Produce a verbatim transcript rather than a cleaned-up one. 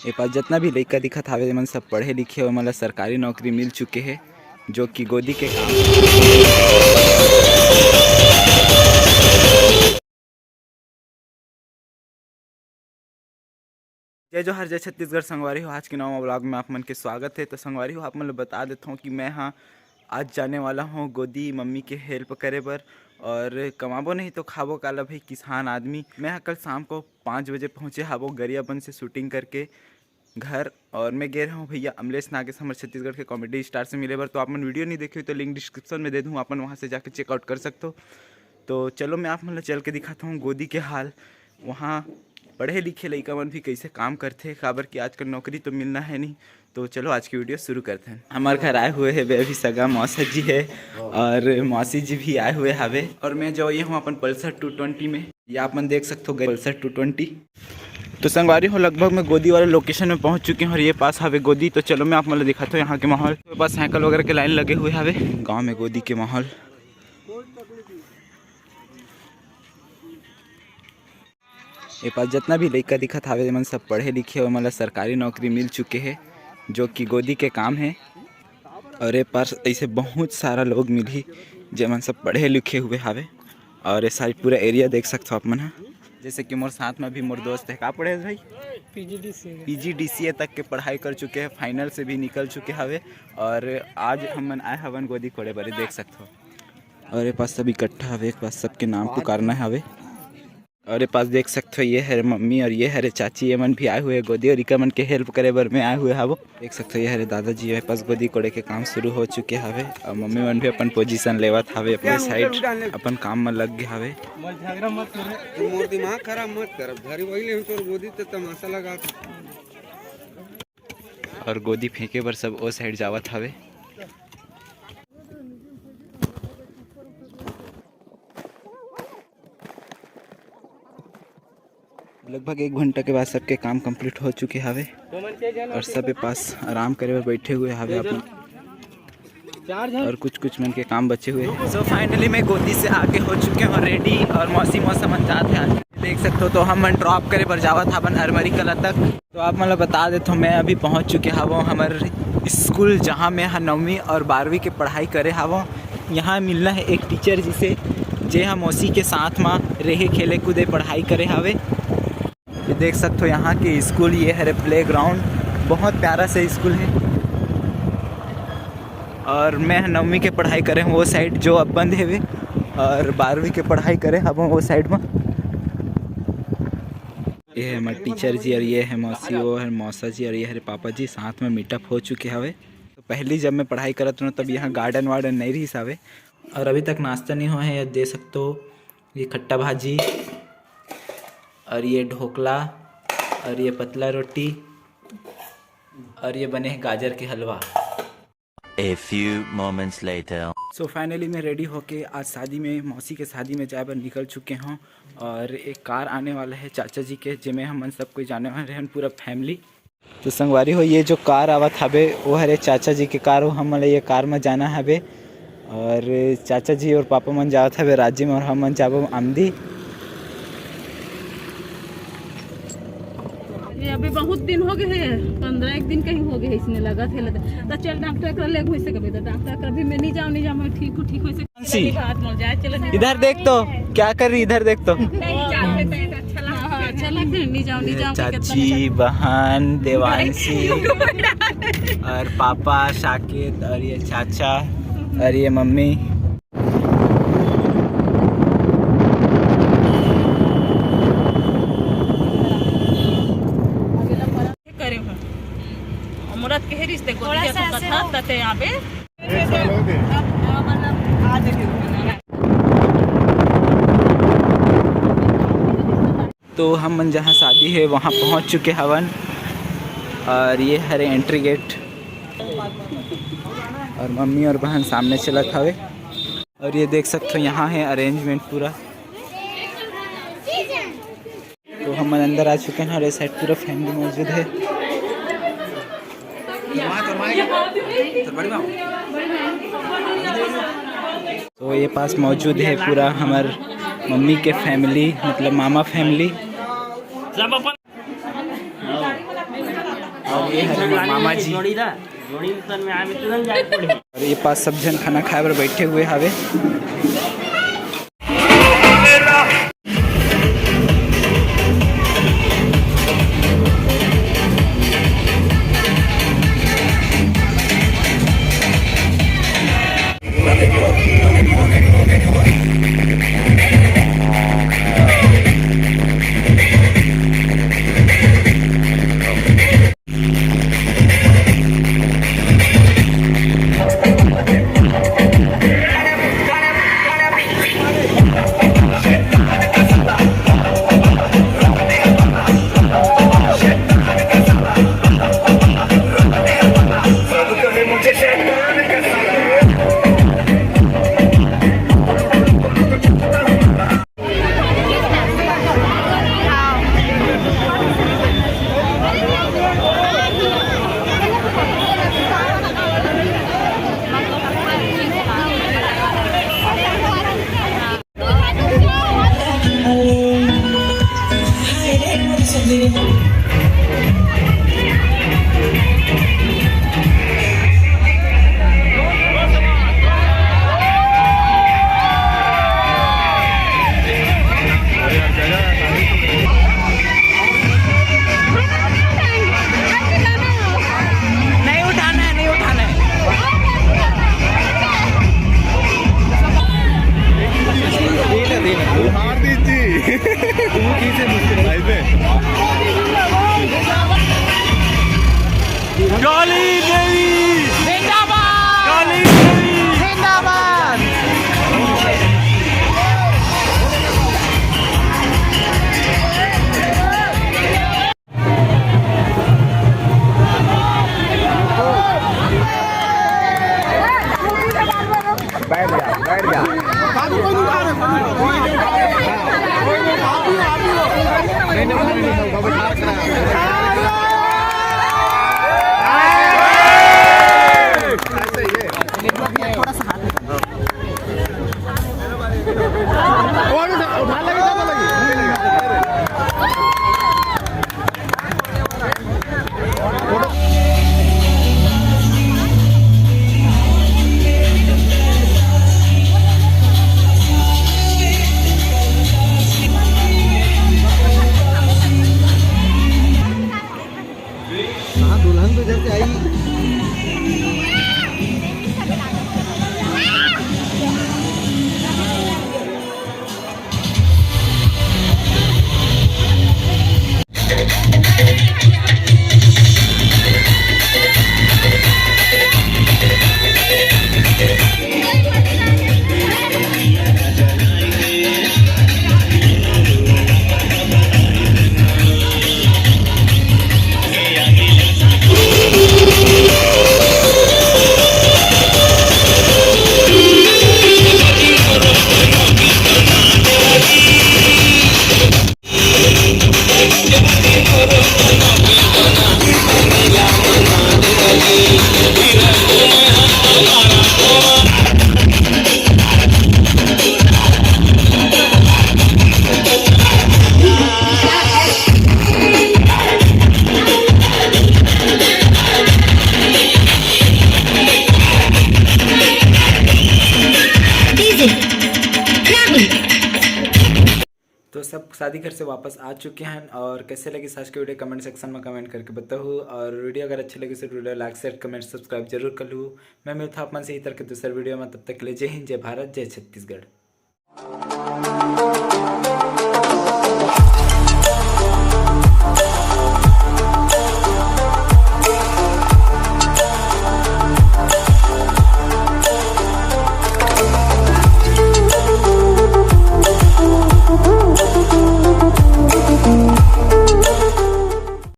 ए पास जितना भी लइका दिखत हावे, एमन सब पढ़े लिखे, ओमन ला सरकारी नौकरी मिल चुके हे, जो कि गोदी के काम। जय जोहार, जय छत्तीसगढ़। संगवारी हो, आज के नवा vlog में आप मन के स्वागत है। तो संगवारी हो, आप मन ल बता देता हूँ कि मैं हाँ आज जाने वाला हूँ गोदी मम्मी के help करे बर, और कमाबो नहीं तो खाबो काला भाई, किसान आदमी। मैं हाँ कल शाम को पाँच बजे पहुँचे हाबो गरियाबंद से shooting करके घर, और मैं गे रहूँ भैया अमलेश नागेश, हमर छत्तीसगढ़ के comedy star से मिले बर। तो आप मन video नहीं देखे हो तो link description में दे दूँ, आप मन वहाँ से जाके check out कर सकते हो। तो चलो मैं आप मन ल चल के दिखाता हूँ गोदी के हाल, वहाँ पढ़े लिखे लइका मन भी कैसे काम करथे, काबर कि आजकल नौकरी तो मिलना है नहीं। तो चलो आज की video शुरू करते हैं। हमारे घर आए हुए है बे अभी सगा मौसा जी है, और मौसी जी भी आए हुए हावे, और मैं जो ये हूँ अपन Pulsar two twenty में, ये आप मन देख सकते हो Pulsar two twenty। तो संगवारी हो, लगभग मैं गोदी वाले location में पहुँच चुके हूँ, और ये पास हावे गोदी। तो चलो मैं आप मन ल दिखाता हूँ यहाँ के माहौल। तो पास साइकिल वगैरह के line लगे हुए हावे, गाँव में गोदी के माहौल। ए पास जितना भी लइका दिखत हावे, एमन सब पढ़े लिखे, ओमन ला सरकारी नौकरी मिल चुके हे, जो कि गोदी के काम हे। और ए पास ऐसे बहुत सारा लोग मिलही, जेमन सब पढ़े लिखे हुए हावे। और ये सारी पूरा area देख सकथो आप मन ह। जैसे कि मोर साथ में अभी मोर दोस्त है, का पढ़े है भाई? PGDCA। PGDCA तक के पढ़ाई कर चुके हैं, final से भी निकल चुके हवे। और आज हमन आए हवन गोदी कोड़े बर, देख सकथो। और ये पास सब इकट्ठा हवे, एक पास सबके नाम पुकारना हवे। और ये पास देख सकथो, ये हरे मम्मी और ये हरे चाची, ये मन भी आए हुए गोदी, और इका मन के help करे बर मैं आए हुए हावो। देख सकथो, ये हरे दादाजी, ये पास गोदी कोड़े के काम शुरू हो चुके हवे, और मम्मी मन भी अपन position लेवत हवे, अपने side अपन काम में लग गए हवे। मोर दिमाग खराब मत कर, अब धरी वही ले तोर गोदी ते तमाशा लगा। और गोदी फेंके बर सब ओ side जावत हवे। लगभग एक घंटा के बाद सबके काम complete हो चुके हवे, और सब ए पास आराम करे बर बैठे हुए हवे अपन। और कुछ कुछ मन के काम बचे हुए हैं। So finally मैं गोदी से आके हो चुके हूँ ready, और मौसी मौसा मन जात है। देख सकते हो, तो हम मन drop करे बर जावत हवन अरमरी कला तक। तो आप मन ल बता देथो, मैं अभी पहुँच चुके हवो हमर school, जहाँ मैं ह नौवीं और बारहवीं के पढ़ाई करे हवो। यहाँ मिलना है एक teacher जी से, जे ह मौसी के साथ मा रहे, खेले कूदे, पढ़ाई करे हवे। ये देख सकते हो यहाँ के school, ये हरे playground, बहुत प्यारा सा school है। और मैं नौवीं के पढ़ाई करे हूँ वो side जो अब बंद है वे, और बारहवीं के पढ़ाई करे हवो वो side में। ये है हमारे teacher जी, और ये है मौसी, वो है मौसा जी, और ये हरे पापा जी, साथ में meetup हो चुके हवे। तो पहली जब मैं पढ़ाई करत रहूँ तब यहाँ garden वार्डन नहीं रही सावे, और अभी तक नाश्ता नहीं हुआ है। ये दे सकते हो, ये खट्टा भाजी, और ये ढोकला, और ये पतला रोटी, और ये बने हैं गाजर के हलवा। A few moments later. So finally मैं ready होके आज शादी में, मौसी के शादी में जाए बर निकल चुके हूँ, और एक कार आने वाला है चाचा जी के, जेमे हमन सब कोई जाने वाले हैं, पूरा family। तो संगवारी हो, ये जो कार आवत हवे, वो हरे चाचा जी के कार, वो हमन ला ये कार में जाना हवे। और चाचा जी और पापा मन जावत हवे राजिम, और हमन जाबो आमदी। ये अभी बहुत दिन हो गए हैं, पंद्रह एक दिन कहीं हो गए हैं, इसने लगा थे लगा। तो चल डॉक्टर कर ले घुस के, तो डॉक्टर कर भी मैं नहीं जाऊँ, नहीं जाऊँ, मैं ठीक हूँ, ठीक हो से। सी, इधर देख तो, क्या कर रही, इधर देख तो। नहीं जाते तो अच्छा लगता है। हाँ, अच्छा लगता है, नहीं जाओ, नहीं ये जाओ, कितना चाची, बहन, देवांशी, और पापा, शाकिर, और ये चाचा, और ये मम्मी। करे हो। मोरत के रिश्ते को थोड़ा सा ऐसे कथा हो। तते यहाँ पे। एक साल हो गए। तो हम मन जहाँ शादी है वहाँ पहुँच चुके हवन। और ये हरे entry gate। और मम्मी और बहन सामने चलत हवे। और ये देख सकते हो, यहाँ है arrangement पूरा। तो हम मन अंदर आ चुके हैं और ये side पूरा family मौजूद है। तो ये पास मौजूद है पूरा हमर मम्मी के family, मतलब मामा family। सब अपन। और ये है मोर मामा जी। जोड़ी ला, जोड़ी में तन में आए में तुरंत जाए पड़ी। और ये पास सब झन खाना खाए बर बैठे हुए हावे। नहीं उठाना है, नहीं उठाना है। उधार दीजिए। भाई पे। काली देवी जिंदाबाद। काली देवी जिंदाबाद। बैठ जा, बैठ जा। हाँ, दुल्हन तो जब से आई। तो सब शादी घर से वापस आ चुके हैं और कैसे लगिस आज के वीडियो, कमेंट सेक्शन में कमेंट करके बताहू। और वीडियो अगर अच्छे लगिस तो वीडियो लाइक, शेयर, कमेंट, सब्सक्राइब जरूर कर लू। मैं मिलता आप मन से इही तरह के दूसर वीडियो में, तब तक के लिए जय हिंद, जय भारत, जय छत्तीसगढ़।